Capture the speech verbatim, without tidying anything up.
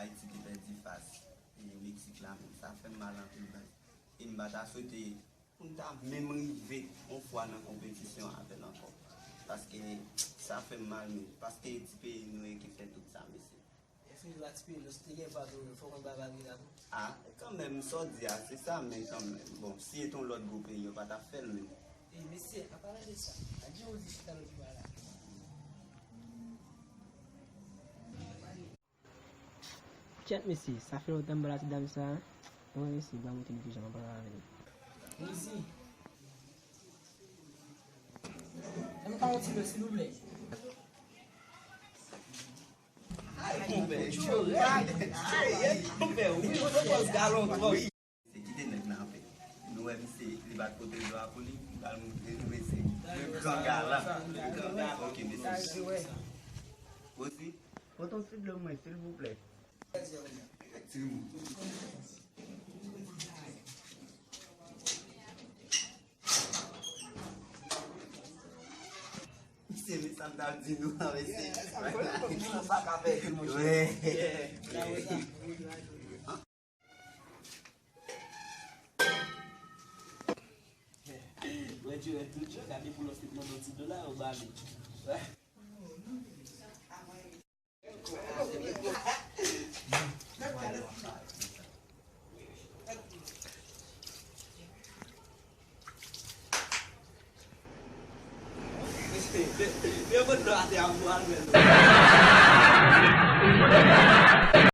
Ayiti te pèdi fas e Meksik la, men sa fè m mal anpil, baz. E m pa ta swete pou n ta menm rive yon fwa nan konpetisyon avè l ankò. Paske sa fè m mal, men paske ti peyi nou ye ki fè tout sa, mesye. Èske se pa ti peyi nou, si te gen va tou, fòk nou bay bagay la tou? A, kanmenm, sa w di a, se sa, men kanmenm. Bon, si se te yon lòt gwo peyi, yo pa t ap fè l, men. E, mesye, an palan de sa, a di ou di chita lòt bò a la. Kèt, mesye, sa fè lontan m pa la ti dam sa. Mwen, mesye, ban m montre nou kijan m ap pale avè l. Mesye, ann ka yon ti lè, silvouplè. Ay, konpè, Joel. Ay, konpè, wi, mwen pran pòz galon twòp. Se kite nèg la anpè. Nou wè misye, li bat pote dlo a pou li, li pral montre nou mesye. Le gran galan. Le gran galan. Ok, mesye. Osi, pote yon ti dlo mwen, silvouplè. Efektivman. Misye, men sa m t ap di nou an, mesye. Sa bon, sa ka fè moun. Wè. Wè, Joel, tout jan, gade pou lòt fi t mande yon ti dola, yo ba li. Wè. Yo pot dlo atè a pou al, men.